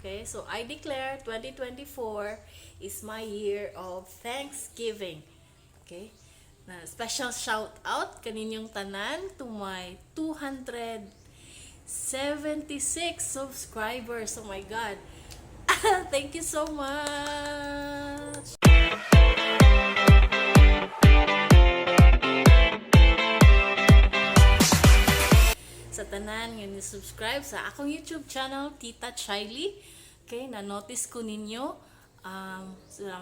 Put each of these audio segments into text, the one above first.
Okay, so I declare 2024 is my year of Thanksgiving. Okay? Na special shout out kaninyong tanan to my 276 subscribers. Oh my God. Thank you so much. Sa tanan nga ni subscribe sa akong YouTube channel, Tita Chiley. Okay, na-notice ko ninyo.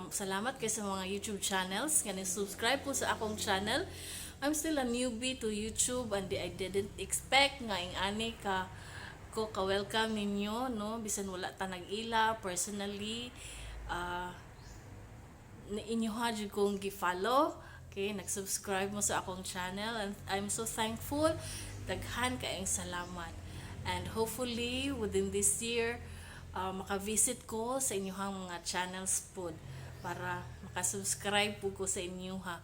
Salamat kay sa mga YouTube channels nga ni subscribe po sa akong channel. I'm still a newbie to YouTube and I didn't expect nga ing ani ka ko ka-welcome ninyo, no, bisan wala ta nag-ila personally, na inyo ha jud kong gi-follow. Okay, nag-subscribe mo sa akong channel and I'm so thankful. Daghan kaayong salamat. And hopefully within this year, maka-visit ko sa inyong mga channels pod para maka-subscribe po ko sa inyo ha.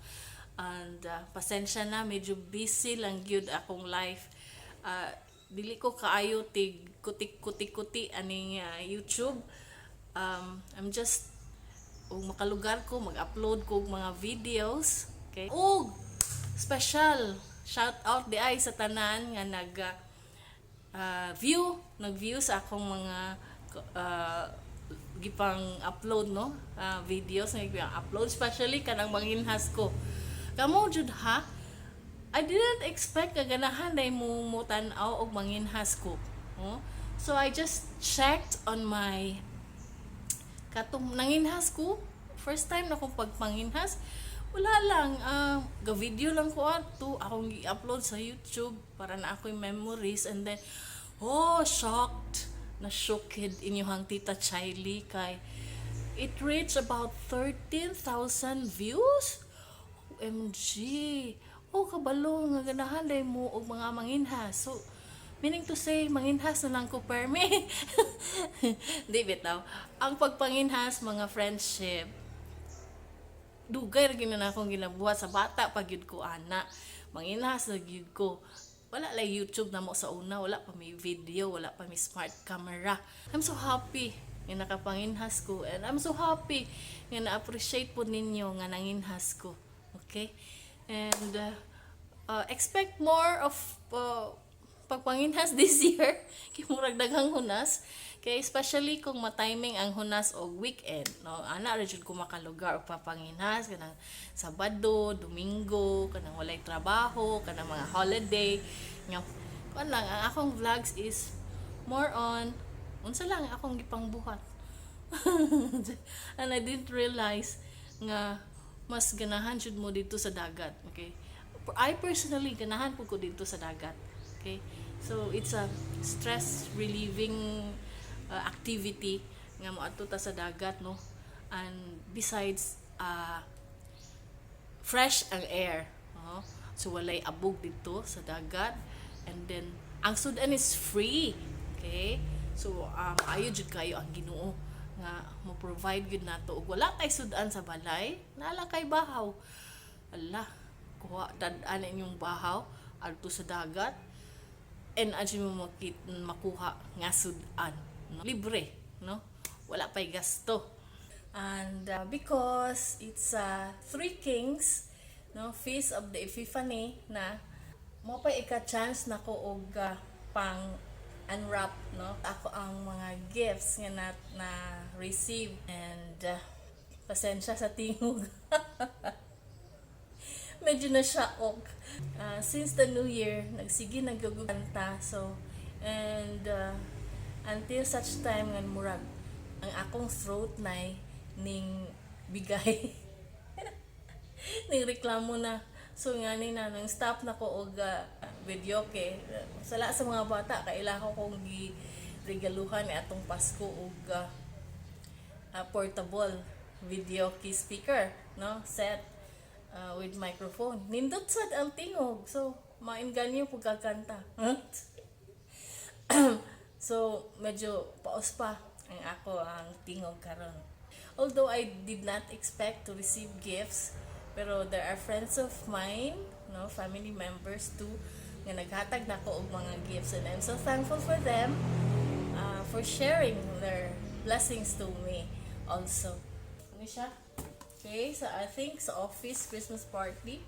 And pasensya na, medyo busy lang gyud akong life. Dili ko kaayo tig kutik kutik kuti aning YouTube. I'm just ug makalugar ko mag-upload ko og mga videos, okay? Ug special shout out di ay sa tanan nga nag view nag-view sa akong mga gipang upload, no, videos nga gipang upload, especially kanang manginhas ko. Kamo jud ha, I didn't expect nga ganahan day mo mo tan-aw og manginhas ko, oh. So I just checked on my katong nanginhas ko, first time na akong pagpanginhas, wala lang, ga video lang ko ato akong gi-upload sa YouTube para na ako'y memories. And then, oh, shocked na shocked inyong Tita Chiley kay it reached about 13,000 views. OMG! Oh, kabalo nga ganahan day mo og mga manginhas. So meaning to say, manginhas na lang ko permi. Di bitaw. Ang pagpanginhas, mga friendship, dugay ra gyud na akong ginabuhat sa bata pa gyud ko ana. Manginhas na gyud ko. Wala lay YouTube na mo sa una, wala pa may video, wala pa may smart camera. I'm so happy nga nakapanginhas ko and I'm so happy nga na-appreciate po ninyo nga nanginhas ko. Okay? And expect more of pagpanginhas this year kay murag daghang hunas kay, especially kung ma-timing ang hunas og weekend, no, ana ra jud ko makalugar og papanginhas, kanang Sabado, Domingo, kanang walay trabaho, kanang mga holiday nga kuan lang. Ang akong vlogs is more on unsa lang akong gipangbuhat and I didn't realize nga mas ganahan jud mo dito sa dagat. Okay, I personally ganahan pud ko dito sa dagat. Okay, so it's a stress relieving activity nga moadto ta sa dagat, no? And besides, fresh ang air, no? So walay abog dito sa dagat and then ang sudan is free. Okay, so ayo jud kayo ang Ginoo nga mo provide gyud nato ug wala kay sudan sa balay, naa kay bahaw. Ala, kuha dad-an inyong bahaw adto sa dagat and adyo mo makuha nga sudan, no? Libre, no, wala pay gasto. And because it's Three Kings, no, Feast of the Epiphany na mo pa ika chance nako og pang unwrap, no, ako ang mga gifts nga na receive. And pasensya sa tingog, medyo na siya ok. Since the New Year, nagsige naguganta. So, and until such time nga murag ang akong throat nay ning bigay ning reklamo na. So nga ni na nang stop na ko og video kay sala sa mga bata, kaila ko kong gi regaluhan ni atong Pasko og portable video key speaker, no, set with microphone. Nindot sad ang tingog, so mainganyo pagkakanta. So medyo paos pa ang ako ang tingog karon. Although I did not expect to receive gifts, pero there are friends of mine, no, family members too, nga naghatag nako og mga gifts and I'm so thankful for them, for sharing their Blessings to me also. Ano siya? Okay, so I think sa office Christmas party.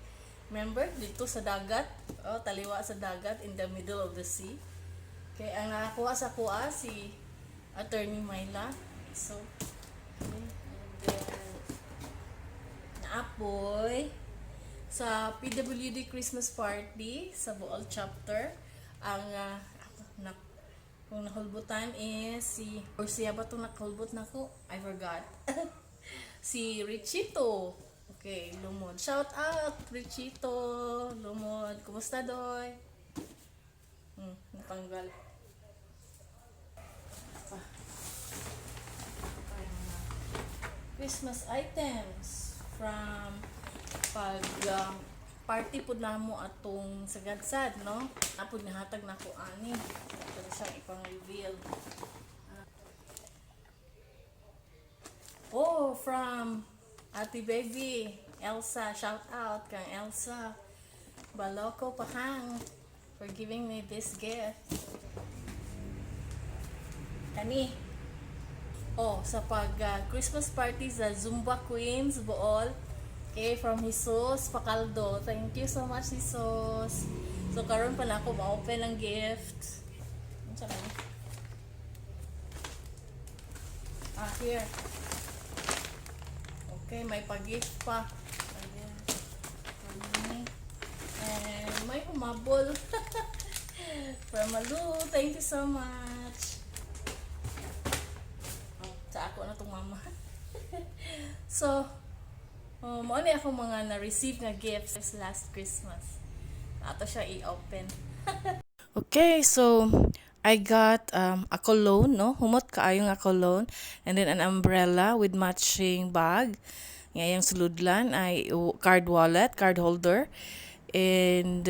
Remember, dito sa dagat, oh, taliwa sa dagat in the middle of the sea. Okay, ang nakakuha sa kuha si Attorney Myla. So, okay, and then, naapoy sa PWD Christmas party sa Bool chapter. Ang na, kung nahulbutan is si or siya ba itong nakulbot nako? I forgot. Si Richito. Okay, Lumod. Shout out, Richito. Lumod. Kumusta, doy? Natanggal. Pa. Pa yung mga Christmas items from pag party pud namo atong sagadsad, no? Apod nahatag nako ani. Pero siya ipang reveal. Oh, from Ate Baby, Elsa, shout out kang Elsa. Baloko Pahang for giving me this gift. Kani. Oh, sa pag Christmas party sa Zumba Queens, Bool. Okay, from Jesus Pacaldo. Thank you so much, Jesus. So, karon pa na ako ma-open ang gift. Ano sa man? Ah, here. Okay, may pag-gift pa. Ayan. For me. And may humabol. From Malu, thank you so much. Oh, sa ako na tong mama. So, oh, mao ni ako mga na-receive nga gifts last Christmas. Ato siya i-open. Okay, so I got a cologne, no? Humot kaayo nga cologne. And then an umbrella with matching bag. Nga yung suludlan ay card wallet, card holder. And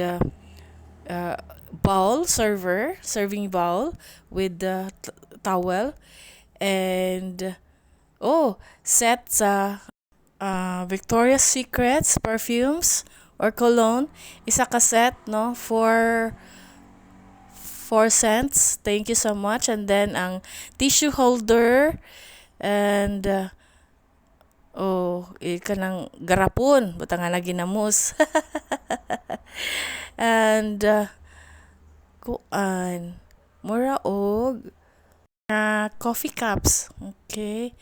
bowl, server, serving bowl with the towel. And, oh, set sa Victoria's Secrets perfumes or cologne. Isa ka set, no? For 4 cents. Thank you so much. And then ang tissue holder and oh, kanang garapon, buta nga lagi namos. And kuan, mura og coffee cups. Okay.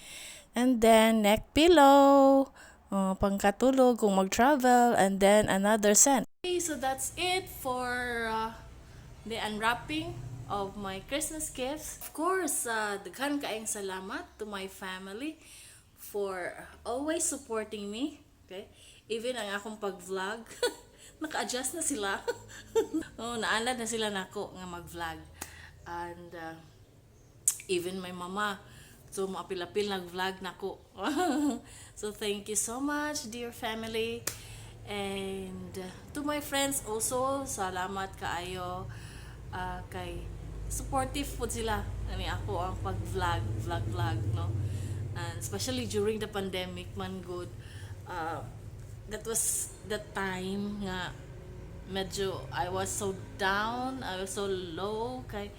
And then neck pillow, oh, pangkatulog kung mag-travel, and then another scent. Okay, so that's it for the unwrapping of my Christmas gifts. Of course, daghan kaayong salamat to my family for always supporting me. Okay? Even ang akong pag-vlog, naka-adjust na sila. Oh, naanad na sila nako nga mag-vlog. And even my mama, so maapil-apil nag-vlog nako. So thank you so much, dear family. And to my friends also, salamat kaayo kay supportive po sila ani ako ang pag-vlog, vlog, vlog, no? And especially during the pandemic man good. That was the time nga medyo I was so down, I was so low kay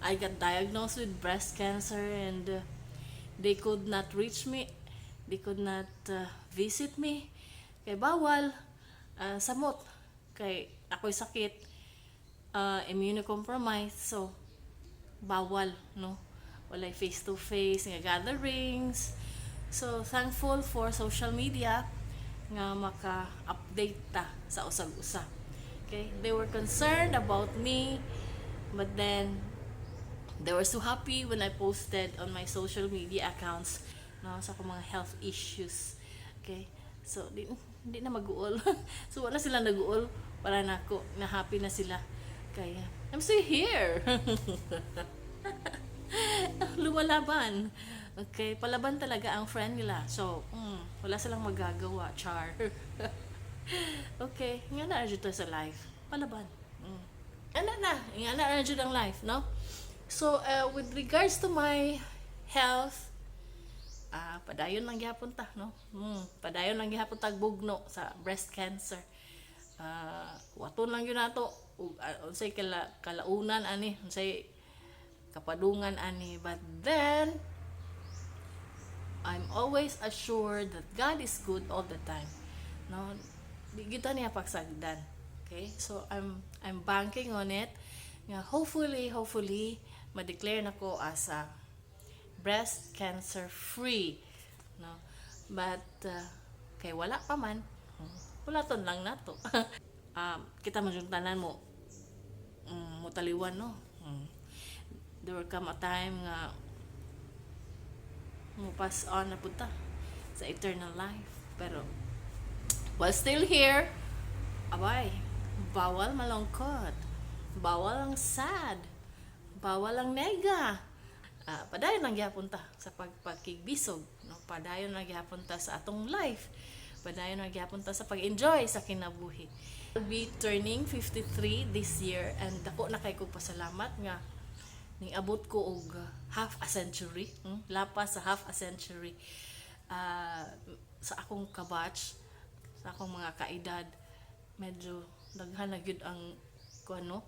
I got diagnosed with breast cancer and they could not reach me, they could not visit me kay bawal, samot kay ako'y sakit, immunocompromised, so bawal, no? Walay face to face nga gatherings. So thankful for social media nga maka-update ta sa usag-usa. Okay, they were concerned about me, but then they were so happy when I posted on my social media accounts, no, sa akong mga health issues. Okay, so di na mag-uol. So wala sila nag-uol para nako, na happy na sila kaya I'm still here, lumalaban. Okay, palaban talaga ang friend nila. So, wala silang magagawa, char. Okay, nga na jud to sa life. Palaban. Ana na, nga na jud ang life, no? So, with regards to my health, padayon lang gihapon ta, no? Padayon lang gihapon tag bugno sa breast cancer. Waton lang yun nato ug unsay kalaunan ani, unsay kapadungan ani, but then I'm always assured that God is good all the time. No, di kita niya pagsagdan. Okay? So I'm banking on it nga hopefully, hopefully ma-declare nako as a breast cancer free, no? But kay wala pa man, wala ton lang nato. Kita man yung tanan mo mutaliwan, no? There will come a time nga mo pass on na punta sa eternal life. Pero while still here, abay, bawal malungkot. Bawal ang sad. Bawal ang nega. Padayon lang gihapon ta sa pagpakigbisog, no? Padayon lang gihapon ta sa atong life. Padayon lang gihapon ta sa pag-enjoy sa kinabuhi. I'll be turning 53 this year and dako na kay ko pasalamat nga ning abot ko og half a century, Lapas sa half a century. Sa akong kabatch, sa akong mga kaedad, medyo daghan na gyud ang kuano,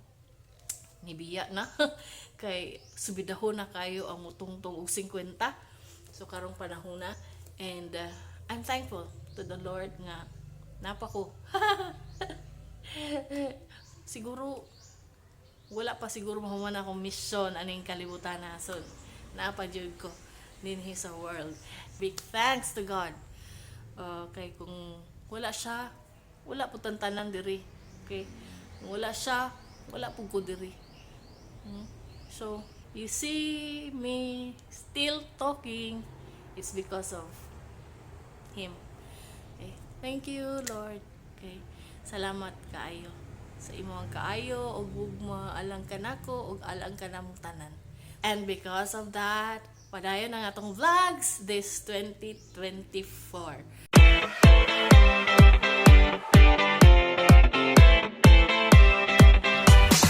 nibiya na kay subidahon na kayo ang mutungtong og 50. So karong panahon na and I'm thankful to the Lord nga naa pa ko. Siguro wala pa siguro mahuman akong mission aning kalibutan na, so naa pa jud ko dinhi sa world. Big thanks to God, kay kung wala siya, wala po tanan diri. Okay, kung wala siya, wala po ko diri. So you see me still talking, it's because of Him. Okay, thank you, Lord. Okay, salamat kaayo sa imong kaayo ug gugma alang kanako ug alang kanamong tanan. And because of that, padayon ang atong vlogs this 2024.